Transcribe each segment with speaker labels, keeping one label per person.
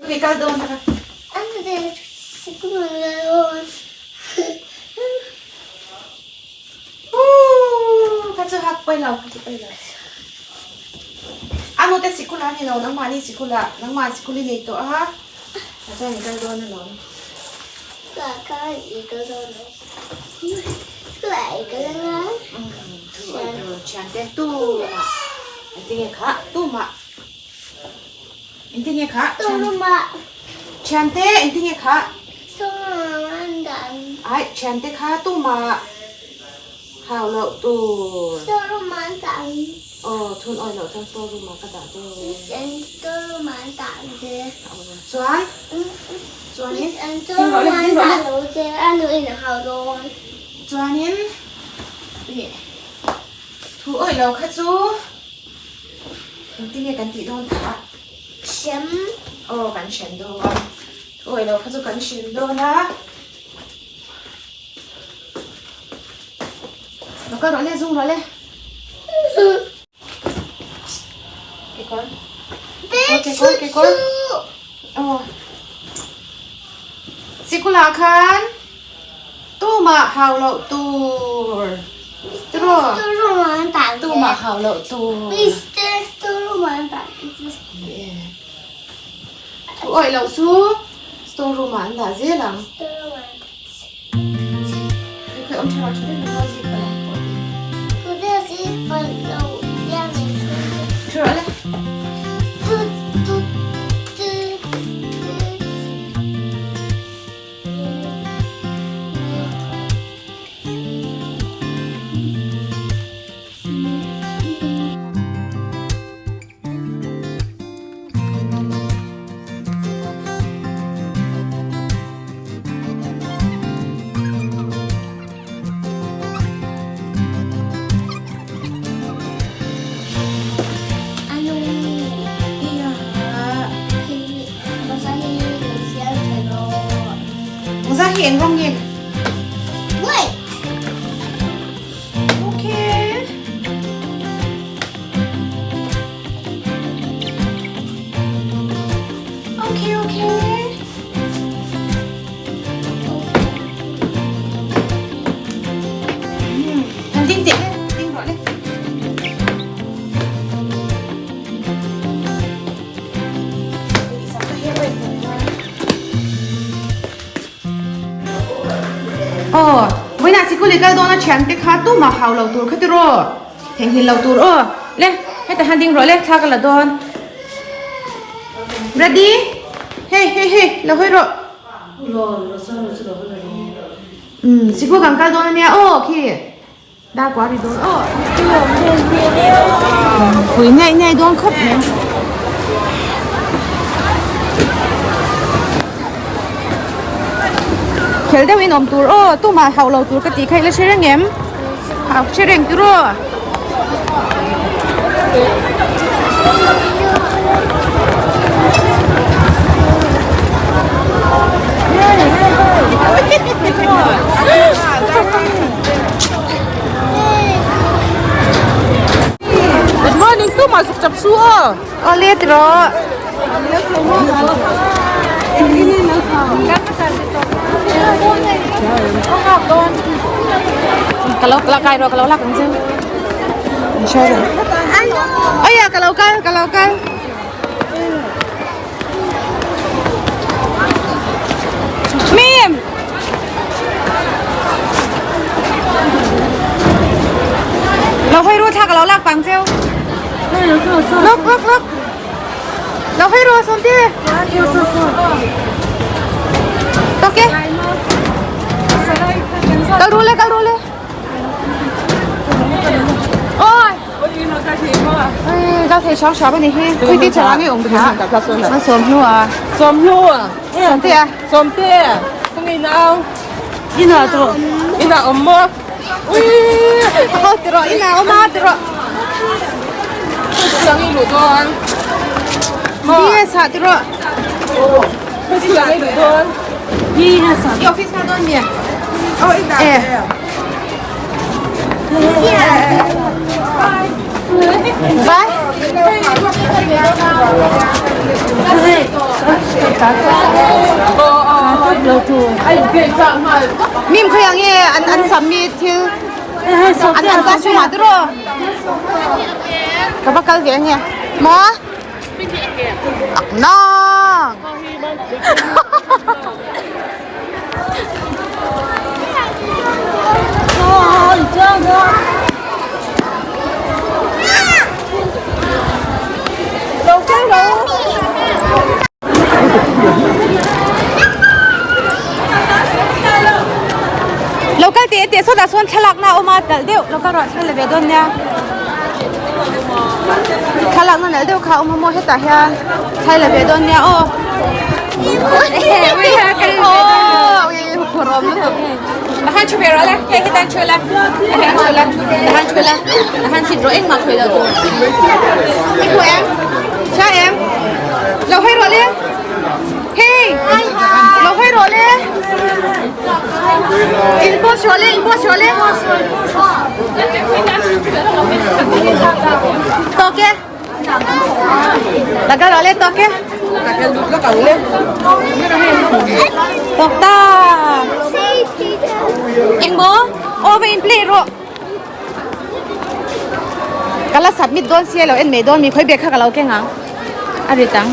Speaker 1: Okay, kal dawn ta. Kha chu hak pawi lo, kha chu pawi lo. A nute sikul a ni lo, nangmahni sikul ah, nangmah sikul i nei tawh a, a chuan i kal dawn alawm. Thiante tumah engtinge kha tumah engtinge kha thiante engtinge kha ai thiante kha tumah hau loh tur aw thun awi loh chuan store room ah ka dah dawn chuan chuanin chuanin ih thu awih lo kha chu engtin nge kan tih dawn kha hrem aw kan hrem dawn thu awih lo kha chu kan hrem dawn a lo kal rawh le zung rawh le kekawr kekawr kekawr aw sikula khan Tumah hau loh tur. Tiraw? Tumah hau loh tur. Thu awih loh chu store room ah an dah zel ang. Khawi awm tha lo tha deuh in rual zip palh ang pawh ti. Thu rawh le. Mawza hi eng rawng nge?
Speaker 2: White.
Speaker 1: Okay. Okay, okay. Hmm, ding teh le, ding rawh le. Aw, vawiinah sikul i kal dawn a thiante kha tumah hau lo tur kha tiraw? Theihnghilh lo tur aw. Le, heta hian ding rawh le, thla ka la dawn. Ready? Hei, hei, hei, lo hawi rawh. Umm, sikul kan kal dawn ania aw khi. Dar kua ri dawn aw. Pui ngei ngei dawn khawp mai. Khel deuh in awm tur aw tumah hauh lo tur ka tih kha i la hre reng em? Hauh hre reng tur aw.
Speaker 3: Good morning tu ma zuk chap su aw.
Speaker 1: Aw le ti rawh. Ka lo la kai rawh ka lo lak ang che. Aya ka lo kal ka lo kal. Mim! Lo hawi ru thla ka lo lak pang cheu. Look look look. Lo hawi ru sawm te. Toke. Kal ru le kal ru le. Oi. Ka thei hram hram a ni hi. Khui ti chhara nge awm kha. An sawm hnu a.
Speaker 3: Sawm hnu a.
Speaker 1: Sawm te a.
Speaker 3: Sawm te. Ka ngei nau. Ina to. Ina awm maw. Ui.
Speaker 1: Ho ti rawh ina awm a ti rawh.
Speaker 3: Chang i luh dawn.
Speaker 1: Yes ha ti rawh.
Speaker 3: Chang i luh dawn.
Speaker 1: I office na dawn mi.
Speaker 3: Oh ina.
Speaker 1: Eh. Bye. Mim khawi ang nge an an submit thil an an classroom ah tiraw ka va kal ve ania maw ak nang Lo kal teh teh sawtah sawn thlalakna a awm a nalh deuh lo kal rawh thla la ve dawn nia thlalakna nalh deuh kha a awm a maw hetah hian thla la ve dawn nia aw Tahan thu ve rawh le hei hetan thu la hetan thu la tahan thu la tahan sit rawh engmah khawi lo tur i hmu em hria em lo hawi rawh le hei lo hawi rawh le in post rawh le in post rawh le tawk e la kal rawh le tawk e tawk ta engmaw aw va in play rawh Ka la submit dawn sia lo en mai dawn mi khawi bag kha ka lo keng ang a rit ang.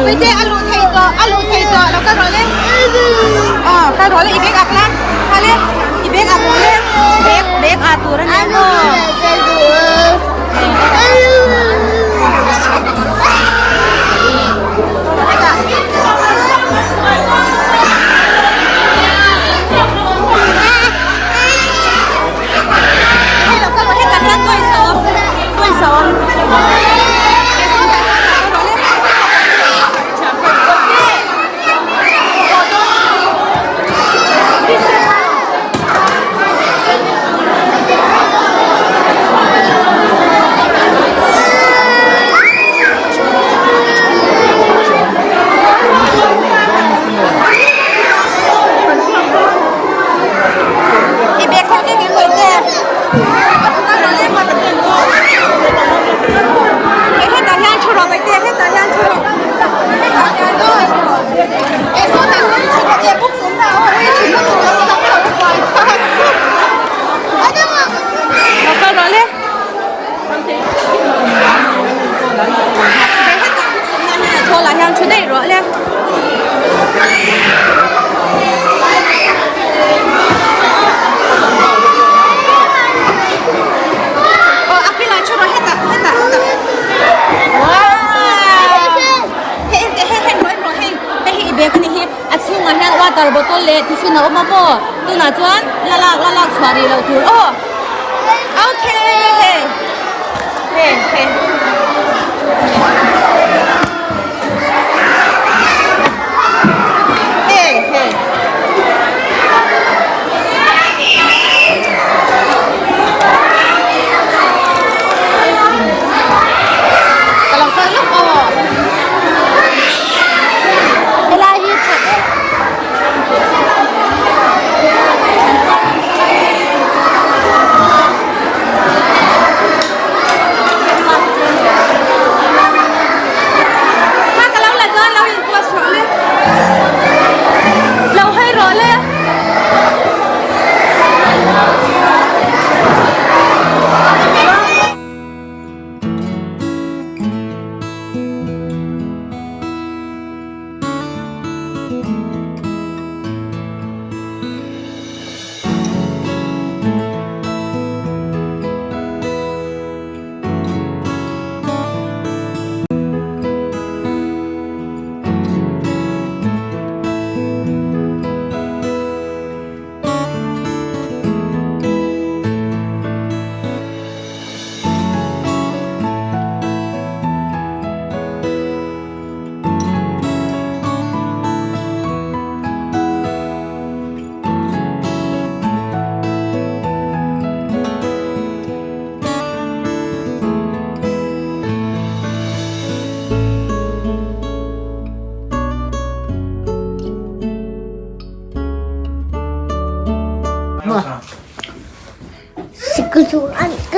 Speaker 1: Puite a luh thei tawh a luh thei tawh lo kal rawh le aw kal rawh le i bag ak la kha le i bag ak rawh le bag bag ah tur a nia maw. I bag kha keng in pawih teh. Hei hetah hian thu rawh pawih teh hetah hian thu rawh. Hetah hian aw. Eh sawtah sawn thu rawh eh box awm na aw hei thutna tur lo tam lo buai thlak. Lo kal rawh le. Hei hetah box awm na hian a thawl ah hian thu daih rawh le. Aw a pilai thu rawh hetah hetah hetah hei hei hei hei rawh rawh hei hei hi i bag a ni hi a chhungah hian water bottle leh tiffin a awm a maw tunah chuan la lak la lak chhuah rih loh tur aw okay hei hei hei. Hey hey. Ka lo kal lawk aw. Helai hi that em.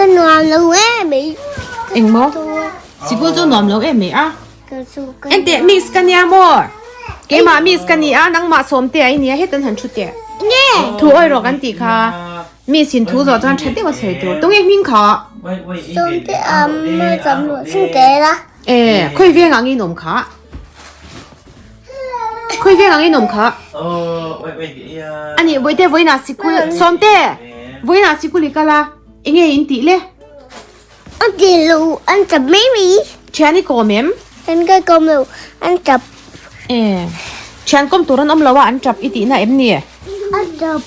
Speaker 2: Ka nuam lo em mai.
Speaker 1: Eng maw? Sikul chu nuam lo em mai a. Enteh miss ka nia maw? Keimah miss ka ni a, nangmah sawmte a i nia hetan han thu teh. Thu awi rawh kan tih kha. Miss in thu zawh chuan tha deuh a sawi tur. Tunge hming kha?
Speaker 2: Sawmte a maw cham luah chhungte la.
Speaker 1: E, khawi veng ang in awm kha? Khawi veng ang in awm kha? Ani Bawihte vawiinah sikul Sawmte vawiinah sikul i kal a, enge in tih le?
Speaker 2: An tih lo, an chap mai mai.
Speaker 1: Thian i kawm em?
Speaker 2: An ka kawm lo, an chap.
Speaker 1: E, thian kawm tur an awm lo a, an chap i tihna em ni?
Speaker 2: An chap.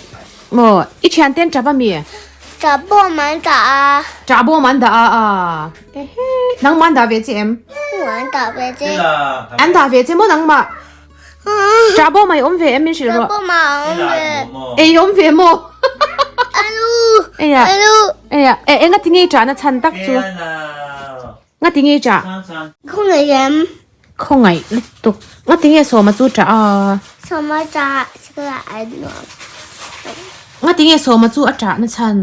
Speaker 1: Maw, i thiante an tap a mi?
Speaker 2: Tah bawm an dah a.
Speaker 1: Tah bawm an dah a a. Ehe, nangmah an dah ve che em?
Speaker 2: An dah ve che.
Speaker 1: An dah ve che maw nangmah? Tah bawm a i awm ve em min hrilh rawh.
Speaker 2: Tah bawm a awm ve.
Speaker 1: E i awm ve maw?
Speaker 2: Alu.
Speaker 1: Eia.
Speaker 2: Alu.
Speaker 1: Eia, e enga tinge i tahna chhan tak chu? Nga tinge i tah?
Speaker 2: Khawngaih em?
Speaker 1: Khawngaih lutuk. Nga tinge Sawma chu tah a?
Speaker 2: Sawma tah sikul ah a nuam.
Speaker 1: Nga tinge Sawma chu a tah na chhan?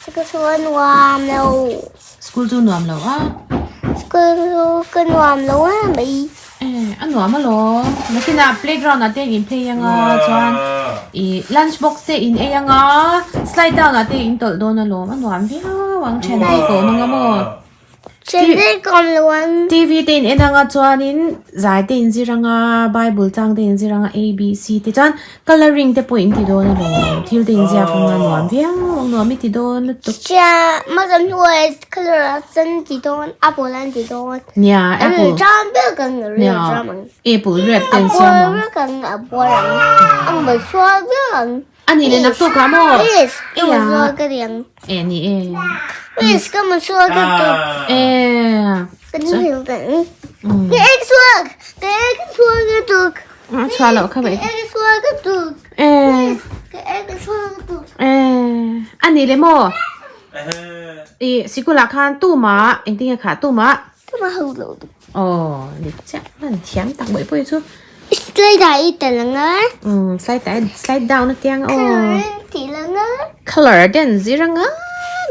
Speaker 2: Sikul chu a nuam lo.
Speaker 1: School chu nuam lo a?
Speaker 2: School chu ka nuam lo a mai.
Speaker 1: Eh, a nuam alawm. Nakinah playground ah te in play anga chuan ih lunch box te in ei anga slide down ah te in tawlh dawn alawm. A nuam viau ang thian te kawm anga maw.
Speaker 2: Thian te kawm lo ang.
Speaker 1: TV te in en anga chuanin zai te in zir anga Bible chang te in zir anga A B C te chuan colouring te pawh in ti dawn alawm. Thil te in ziak anga nuam viau ang nuam i ti dawn lutuk.
Speaker 2: Tia mazam hnuai colour a sen ti dawn apple an ti dawn.
Speaker 1: Nia apple.
Speaker 2: An ram ber kan
Speaker 1: Nia
Speaker 2: ram ang.
Speaker 1: Apple red ten siam ang.
Speaker 2: Apple kan apple ang. Ang ba chua ber ang.
Speaker 1: Ani le nak tuk ah maw?
Speaker 2: Yes, ka ma chua ka riang.
Speaker 1: E ni e.
Speaker 2: Yes, ka ma chua ka tuk.
Speaker 1: E.
Speaker 2: Kan hil kan. Ka ek chua, ka ek chua ka tuk.
Speaker 1: Chua lo kha bai.
Speaker 2: Ka ek chua ka tuk.
Speaker 1: E.
Speaker 2: Ka ek chua ka tuk.
Speaker 1: E. Ani le maw? I sikul ah khan tu ma engtin nge kha tu ma?
Speaker 2: Tu ma ho lo.
Speaker 1: Aw ni chiah hman thiam tak bawih pawh hi chu.
Speaker 2: Slide ah i tel ang a.
Speaker 1: Umm slide ah slide down a tiang a aw.
Speaker 2: Colour in tih lang a.
Speaker 1: Colour te an zir ang a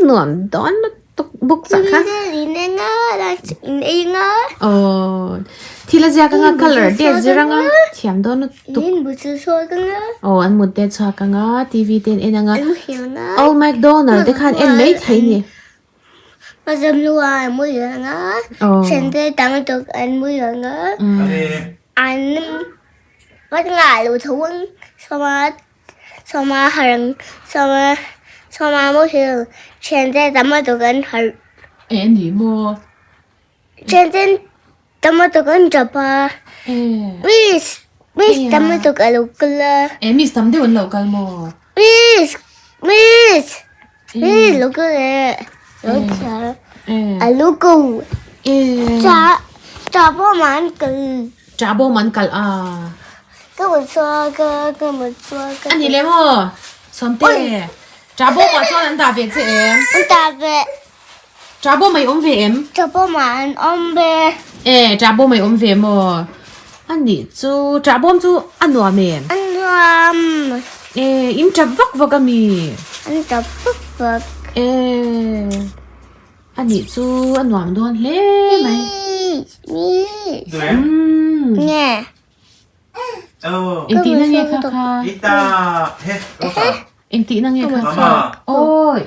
Speaker 1: nuam dawn lutuk book ah khan.
Speaker 2: Thil in ang a lunch in ei ang a.
Speaker 1: Aw thil a ziak ang a colour te a zir ang a thiam dawn lutuk.
Speaker 2: In bu chu chhuak ang a.
Speaker 1: Aw an mut te chhuak ang a TV te an en ang a.
Speaker 2: An muhil ang a.
Speaker 1: Old MacDonald te khan en mai thei ni.
Speaker 2: Mazamlua an mui ang a, thiante tam tuk an mui ang a, an vat ngah lo tho ang, sawma sawma harh ang, sawma sawma muhil thiante tam tuk an harh.
Speaker 1: E ni maw?
Speaker 2: Thiante tam tuk an tap a, miss miss tam tuk a lo kal a.
Speaker 1: E miss tam deuh an lo kal maw?
Speaker 2: Miss miss.
Speaker 1: Ṭah bawm an kal a. A ni le maw? Sawmte, ṭah bawm ah chuan an dah ve che em? Ṭah bawm ah i awm ve em? E, ṭah bawm ah i awm ve maw? A nih chu, ṭah bawm chu a nuam em?
Speaker 2: A nuam.
Speaker 1: E, in ṭap vak vak a mi?
Speaker 2: An ṭap vak vak.
Speaker 1: E, a nih chu a nuam dawn hle mai.
Speaker 2: Mi, mi.
Speaker 1: Umm.
Speaker 2: Nge.
Speaker 1: Engtihna nge kha kha? Engtihna nge kha kha? Awi.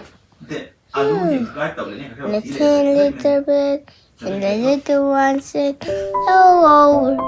Speaker 2: The little bit and the little one said, Hello.